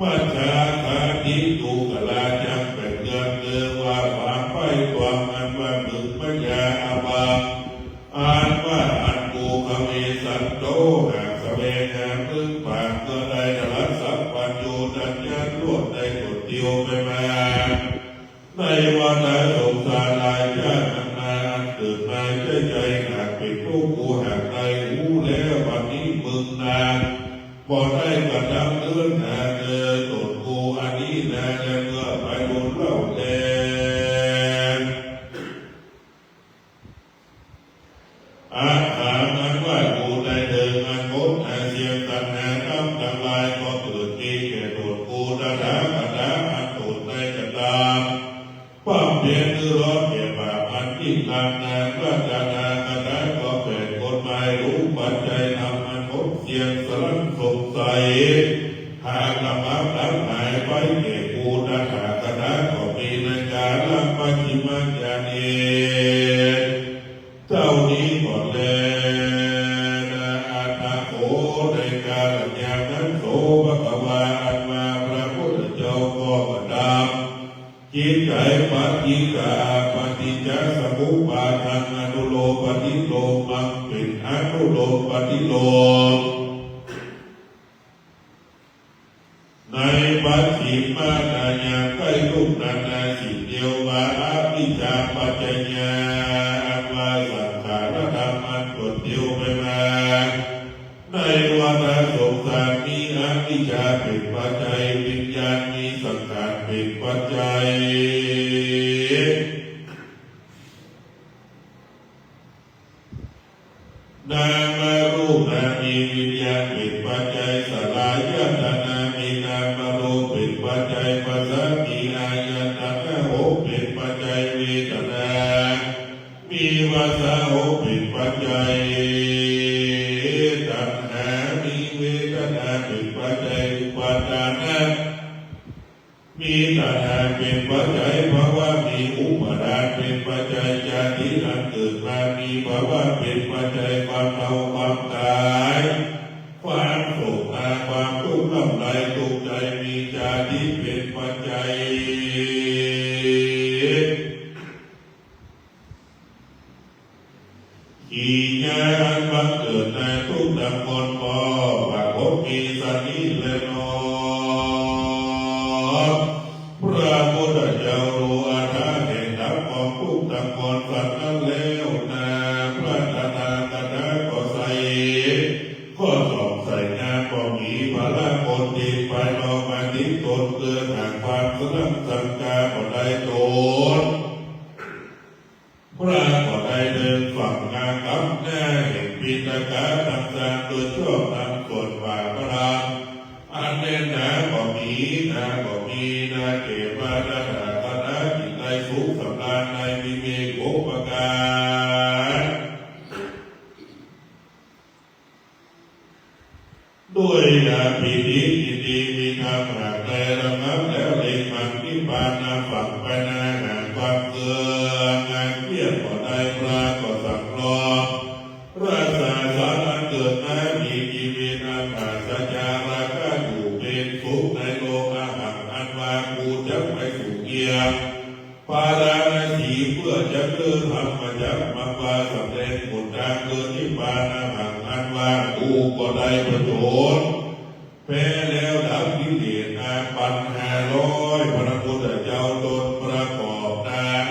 มัจจาคติตุกราจักแปดเดือน เรียกว่าความใฝ่ตวงอันว่ามึงพญาอภัง อันว่าอันกู คเวสันโต หากแสวงหามึงปรากเมื่อใด ทรัพย์สัพพัญญูตญาณ ล้วนได้ตนเดียวไปมา ในวัฏสงสารหลายชาตินานนา อันเกิดมาใจ๊ใจ๋หากเป๋นทุกข์ กูหากได้ฮู้แล้วบัดนี้มึงนา บ่ได้กระทำเนินนาเกิดตนกูอันนี้นา และเมื่อไปโดนเล่าแล อะหัง อันว่ากูได้เถิงอันหมดอาเสียงตัณหาธรรมตังหลาย ก็เกิดมีแก่ตนกูตถาคตา อันตนได้กระทำบำเพ็ญคือร้อนแก่บาปอันยิ่งนักนา พระตถาคตาก็แผดขนหมายรู้ปัจจัยธรรมอันหมดเสียงสลั้นสงสัย หากธรรมะทั้งหลายไปแก่กูตถาคตา ก็มีในกาลมัชฌิมญาณเณร เจ้านี้ก่อนแลนา อัตถะ โข ในกาลยามนั้น โส ภะคะวา อันว่าพระพุทธเจ้าก็กระทำ กิจไข ปัจจิกา อาปาติจจสมุปปาทัง อนุโลมปฏิ โลมมัง เป๋นอนุโลมปฏิโลม ในปัจฉิมะนายังใก้ลุ่งนานาสิ่งเดียวว่า อวิชชาปัจจยา อันว่าสังขารธรรมอันตรวจเดียวไปมา ในวัฏสงสารมีอวิชชาเป๋นปัจจัย วิญญาณมีสังขารเป๋นปัจจัย นามรูปานามีวิญญาณเป๋นปัจจัย สลายตนามีนามรูปเป๋นปัจจัย ผัสสะมีอายตนะหกเป๋นปัจจัย เวทนามีผัสสะหกเป๋นปัจจัย ตัณหามีเวทนาเป๋นปัจจัย อุปาทานะ มีตัณหาเป๋นปัจจัย ภวะมีอุปาทานเป๋นปัจจัย จาติอันเกิดมามีภวะเป๋นปัจจัย ความเฒ่าความต๋าย ความโศกา ความตุ๊กข์ร่ำไรตุ๊กข์ใจ๋ มีจาติเป๋นปัจจัย กิริยาอันบังเกิดในทุกข์ทั้งมวลก็ปรากฏมีสันนี้แลหนอ พระพุทธเจ้าฮู้อัฏฐะแห่งธรรมของทุกข์ทั้งมวลสันนั้นแล้วนา พระตถาคตก็ใส่ ก็ส่องใส่งามก็มีพละกลทิศภายนอกมาติดตน เปื้อหาความสนั่งสังกาก็ได้ตน พระก็ได้เดินฝั่งงามกำหน้าแห่งปิณฑกะตังสามโดยชอบธรรมส่วนฝ่าพระธรรม อันแน่นหนาก็มี นาก็มี นาแก่พระตถาคต จึงได้สุขสำราญในวิเวกหกประก๋าน ด้วยปีติยินดีมีธรรมหากได้ระงับแล้ว เล็งหมั่นนิพพานฝั่งไปนา หาความเคืองอันเที่ยงก็ได้ พระก็สั่งรอง รักษาสารเกิดมามีชีวิตอันปราศจากราคะอยู่เป๋นสุขในโลก อหัง อันว่ากูจักไปสู่เมือง พาราณสี เปื้อจะเดินธรรมจักร มัง ว่าสำแดงหนตางเดินนิพพาน อหัง อันว่ากูก็ได้ผจญแพ้แล้วดับกิเลสอาปันห้าร้อย พระพุทธเจ้าตนประกอบตาง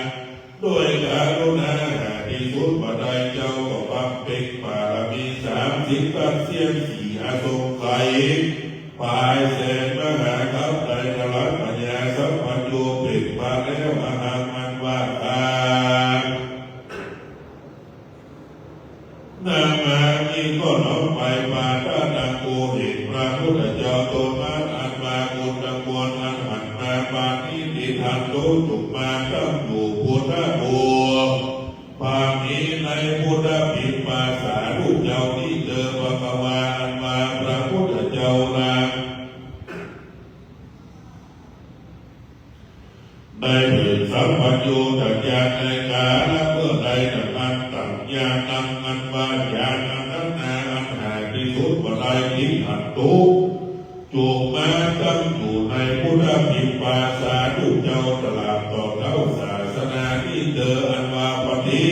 ด้วยกรุณาหาที่สุดบ่ได้ เจ้าก็บำเพ็ญบารมีสามสิบ ตัดเสี้ยนสี่อสงไขย ปายแสนมหาคัพ ได้ถลาพญาสัพพัญญูเป๋นพระแล้ว อหัง อันว่าข้า นามามิ ก็น้อมไป ปาทะนัง กูเห็นพระพุทธเจ้าตนนั้น อันว่าคุณทั้งมวลอันหันมาปานิติทันตุ จุ่งมาตั้งอยู่ พุทธะ ภูมิ พามีในพุทธปิมปะสาธุเจ้านี้เตอ ภควา อันว่าพระพุทธเจ้านั้น ได้เถิดสัพพัญญู ตัดญาณในกาละเมื่อใด ตัดอันตัดญาณนั้น อันว่าญาณอันนั้นนา อันหาที่สุดบ่ได้ ติทันตุ จุ่งมาตั้งอยู่ในพุทธปิมปะสาธุเจ้า ตราบต่อเต้าศาสนานี้เตอ อันว่าปฏิ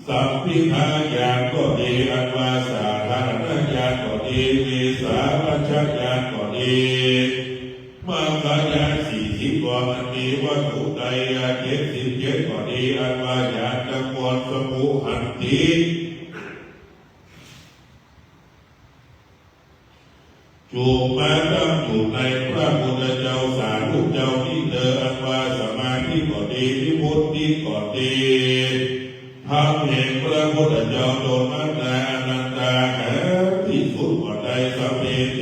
สัมภิทาญาณก็ดี อันว่าสาธารณญาณก็ดี เวสาวัชญาณก็ดี มัคคญาณสี่สิบกว่าอันมีวัตถุไตรยะเจ็ดสิบเจ็ดก็ดี อันว่าญาณทั้งมวล สมุหหันติ จุ่งมาตั้งอยู่ในพระพุทธเจ้าสาธุเจ้านี้เตอ อันว่าสมาธิก็ดี วิมุตติก็ดี ธรรมแห่งพระพุทธเจ้าตนนั้นนา อนันตา หาที่สุดบ่ได้ สัพเพเถ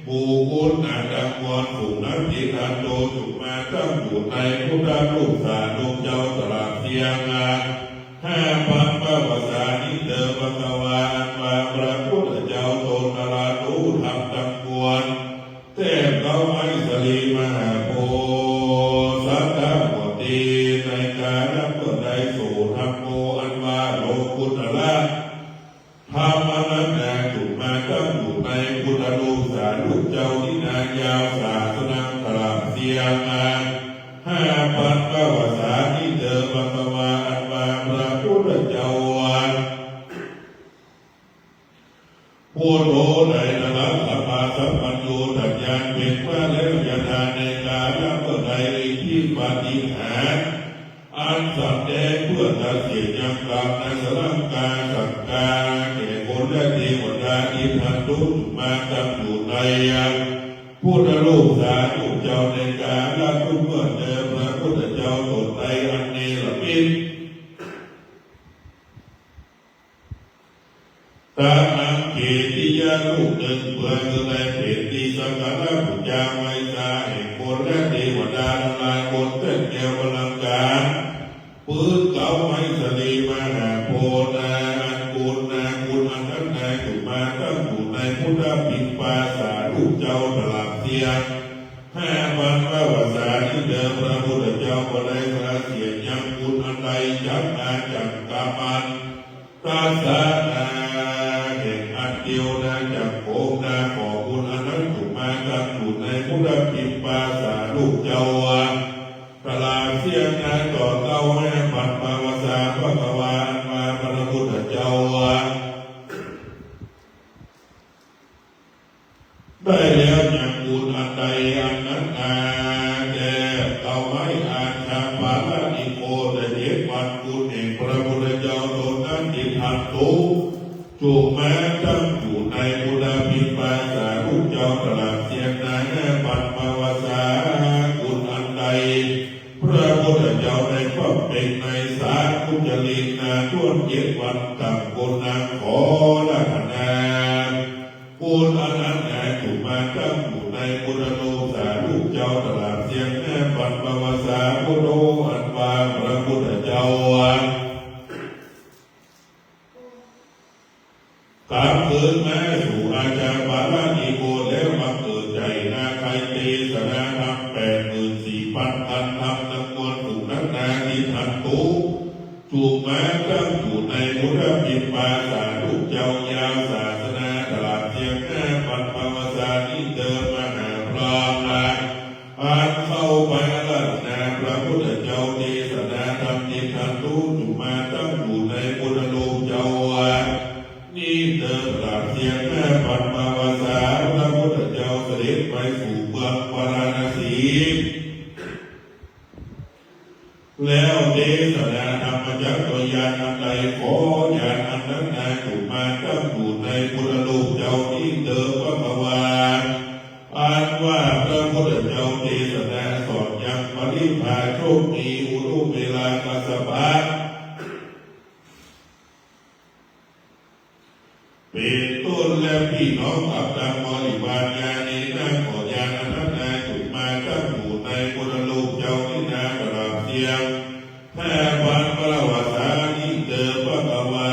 หมู่คุณนาทั้งมวลฝูงนั้น ติทันโต จุ่งมาตั้งอยู่ในพุทธรูปสาธุเจ้า ตราบเสี้ยงห้าพันพวสานี้เตอ ภควา อันว่าพระพุทธเจ้าตนตรัสรู้ธรรมทั้งมวล แต้มเก๊าไม้สะหลีมหาโพธิ์สัตถะก็ดี ในกาละเมื่อใด โส ธัมโม อันว่าโลกุตตระธรรมอันนั้นนา จุ่งมาตั้งอยู่ในพุทธรูปสาธุเจ้านี้นา ยาวศาสนัง ตราบเสี้ยงห้าพันพวสานี้เตอ ปุโธ ไตรลักษณะสัมปันโญ ต้านญาณเป๋นพระแล้ว ยะถา ในกาละเมื่อใด อิทธิปาฏิหาริย์ อันสำแดงเปื้อตัดเสี้ยนยังกรรมนั้น สรัง กา สัง กา แก่คนและเตวดา ติฏฐันตุ มาตั้งอยู่ใน พุทธรูปสารูปเจ้า ในกาละทุกเมื่อเตอ พระพุทธเจ้าต๋นใดอันเนรมิต ตะนัง เจติยะ ลูกนึ่ง เปื้อจะได้เป๋นตี้สักการะปู๋จาไหว้สา แห่งคนและเตวดาตังหลาย บนแป้นแก้วบัลลังก์ ปื๊นเก๊าไม้สาลีมหาโพธิ์นา อันกุณนา กุณอันนั้นนา จุ่มมาตั้งอยู่ในพุทธปิณฑาสารูปเจ้า ตลับเสี้ยง ห้าปันปวสานี้เตอ พระพุทธเจ้าบ่ได้สละเสี้ยนยังกุณอันใด จักอาจังกามัน ตัสสะนา แห่งอันเดียวนา จักโขงนา ขอกุณอันนั้นจุ่มมาตั้งอยู่ในพุทธปิณฑาสารูปเจ้า ตลับเสี้ยงนา ต่อเก๊าห้าปันปวสา ภควา อันว่าพระพุทธเจ้า ได้แล้วยังกุณอันใดอันนั้นนา แก่เก๊าไม้ อาชาปาลนิโค แต่เจ็ดวันกุณแห่งพระพุทธเจ้าต๋นนั้น ติฏฐันตุ จุ่มมาตั้งอยู่ในพุทธปิณฑาสารูปเจ้า ตลับเสี้ยงนา ห้าปันปวสา กุณอันใด พระพุทธเจ้าได้บำเพ็ญในสากุจจลินนา ถ้วนเจ็ดวัน ต่างคนต่างขออาราธนา กุณอันนั้นนา จุ่มมาตั้งอยู่ในพุทธรูปสารูปเจ้า ตลับเสี้ยงห้าปันปวสา พุทโธ อันว่าพระพุทธเจ้า กลับคืนมาสู่อาชาปาลนิโค แล้วบังเกิดใจ๋นา ใค่เตสนาธรรมแปดหมื่นสี่ปันตันธรรมตังมวลฝูงนั้นนา ติฏฐันตุ จุ่มมาตั้งอยู่ในพุทธปิณฑาสารูปเจ้ายาวศาสนา ตลับเสี้ยงห้าปันปวสานี้เตอ มหาพราหมณ์ อันเข้าไปอาราธนาพระพุทธเจ้า เตสนาธรรม ติฏฐันตุ จุ่มมาตั้งอยู่ในพุทธรูปเจ้า นี้เตอ ตลับเสี้ยงห้าปันปวสา พระพุทธเจ้าเสด็จไปสู่เมืองพาราณสี แล้วเตสนาธรรมจักโดยญาณอันใด ขอญาณอันนั้นนา จุ่มมาตั้งอยู่ในพุทธรูปเจ้า นี้เตอ ภควา อันว่าพระพุทธเจ้าเตสนาสอนยังปริพาชกมีอุรุเวลากัสสปะ เป๋นต้นและปี้น้องกับตังบริวาร ญาเณนะ ขอญาณอันนั้นนา จุ่มมาตั้งอยู่ในพุทธรูปเจ้านี้นา ตลับเสี้ยงห้าปันปวสา นี้เตอ ภควา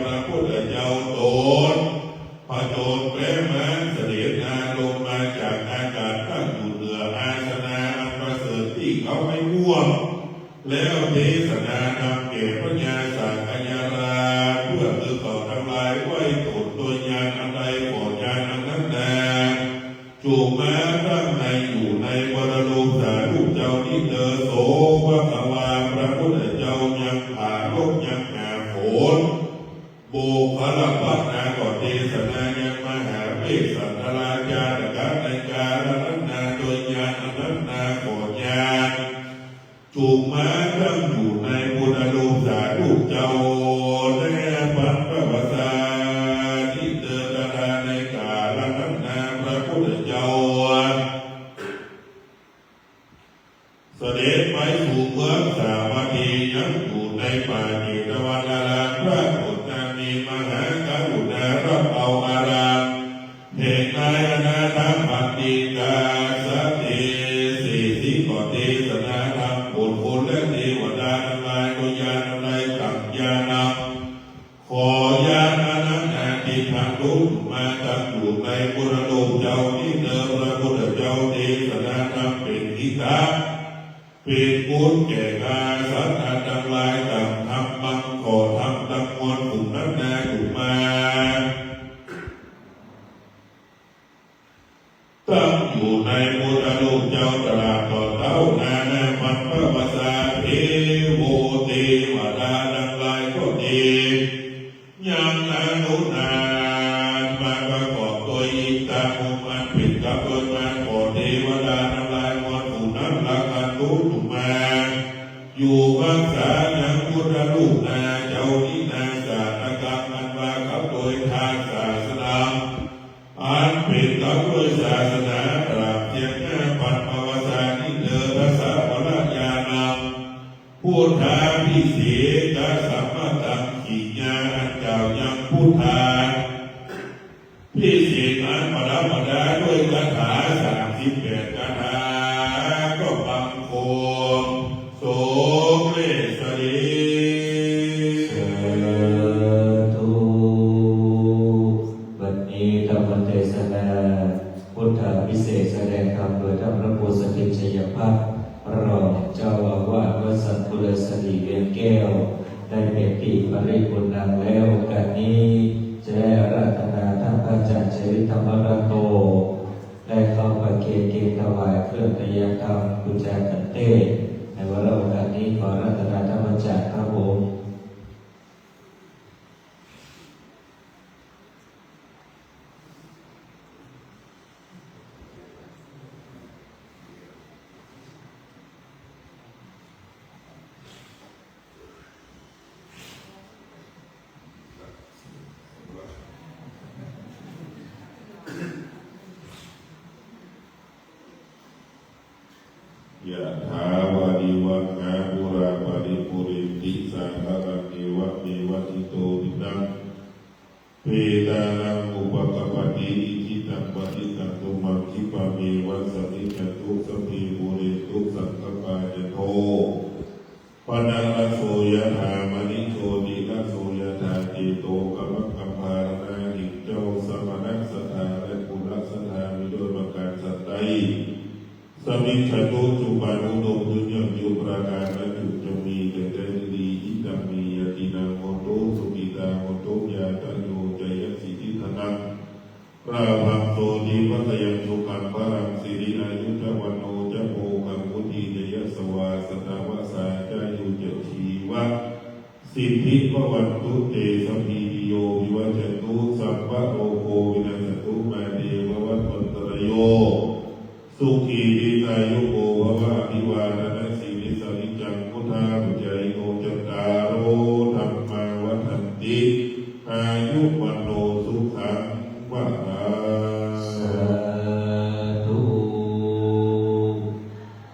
พระพุทธเจ้าต๋น ผจญแป๊ม้าเสด็จนาลงมาจากอากาศตั้งอยู่เหนืออาสนะอันประเสริฐตี้เขาไม้ม่วง แล้วเตสนาธรรมแก่พญาสักยราช เปื้อคือเขาตังหลายไหว้ต๋นโดยญาณอันใด ขอญาณอันนั้นนา จุ่มมาตั้งในอยู่ในพุทธรูปสารูปเจ้านี้เตอ โส ภควา พระพุทธเจ้ายังผาลบยังหาฝน บุคคลภัตตาก็เตสนายังมหาเวสสันดราชา ในกาละนั้นนา โดยญาณอันนั้นนา ขอญาณ จุ่มมาตั้งอยู่ในพุทธรูปสารูปเจ้า แลปันปวสา นี้เตอ ตถา ในกาละนั้นนา พระพุทธเจ้า เสด็จไปสู่เมืองสาวัตถี ยังอยู่ในป่าเจตวันอาราม พระโอษฐามีมหากรุณารับเอาอาราม แห่งนายอนาถปัณฑิตา สะเตเสสิ ก็เตสนาธรรมโปรดคนและเตวดาตังหลาย โดยญาณอันใด ตังญาณัง ขอญาณอันนั้นนา ติฏฐันตุ มาตั้งอยู่ในพุทธรูปเจ้านี้เตอ พระพุทธเจ้าเตสนาธรรมเป๋นหิตะ เป๋นกุณแก่ข้าสัตว์ตังหลาย ตังธรรมัง ขอธรรมตังมวลฝูงนั้นนา จุ่มมา ตั้งอยู่ในพุทธรูปเจ้า ตลาดต่อเต้านานาปันปวสา เทโว เตวดาตังหลายก็ดี ยังอนุ ปริบูรณัง แล้ว โอกาสนี้จะได้อาราธนาท่านพระอาจารย์ชัยวิทย์ ธรรมรัตโต ได้เข้าประเคนเกณฑ์ถวายเครื่องไตรยธรรมบูชาขันเตศ ในวาระโอกาสนี้ขออาราธนาท่านพระอาจารย์ครับผม Yathā vārivahā pūrā paripūrenti sāgaraṃ, evameva ito dinnaṃ petānaṃ upakappati. Icchitaṃ patthitaṃ tumhaṃ khippameva samijjhatu, sabbe pūrentu saṅkappā cando paṇṇaraso yathā. Maṇi jotiraso yathā, เจโตปะมะกัมมะ รากฐานแห่งเจ้าสมณะศรัทธาและกุลศรัทธา มีด้วยประการฉันใด Samijjhatu จุบันอุดมยืนยงอยู่ประการละจุด จงมีแก่ได้ดี Idaṃ me ñātīnaṃ hontu sukhitā hontu, ñātayo ca yaṃ kiñci dhanaṃ lābhaṃ sotthi bhāgyaṃ sukhaṃ balaṃ, siri āyu ca vaṇṇo ca bhogaṃ vuḍḍhī ca yasavā, satavassā ca āyū ca jīva siddhī bhavantu te. Sabbītiyo vivajjantu, sabbarogo vinassatu, mā te bhavatvantarāyo, sukhī dīghāyuko bhava. Abhivādanasīlissa niccaṃ vuḍḍhāpacāyino, cattāro dhammā vaḍḍhanti, āyu vaṇṇo sukhaṃ balaṃ. สาธุ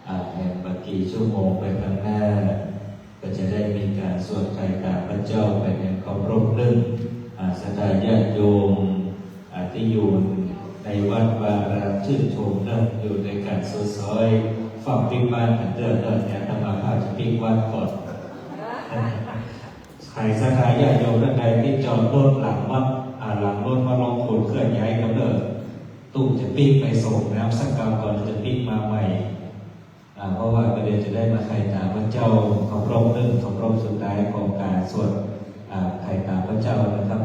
อ่ะ แหมบ่ากี่ชั่วโมงไปข้างหน้า ก็จะได้มีการสวดไถ่ตามพระเจ้าไปแหมเคารพนึ่ง อ่า ศรัทธาญาติโยม อ่า ตี้อยู่ในวัดวาอาราม ชื่นชมเนาะ อยู่ในการสวดซอยฟังปิ๊กบ้านกันเด้อ เดี๋ยวอาตมาภาพจะปิ๊กวัดก่อน ใผศรัทธาญาติโยมต้านใดตี้จอดรถหลังวัด อ่า หลังรถมาลงโขนเคลื่อนย้ายกันเด้อ ตุ๊จะปิ๊กไปส่งน้ำสักกำก่อน จะปิ๊กมาใหม่ อ่า เพราะว่าก็เดี๋ยวจะได้มาไถ่ตามพระเจ้า เคารพนึ่ง เคารพสุดท้ายของการสวด อ่า ไถ่ตามพระเจ้านะครับ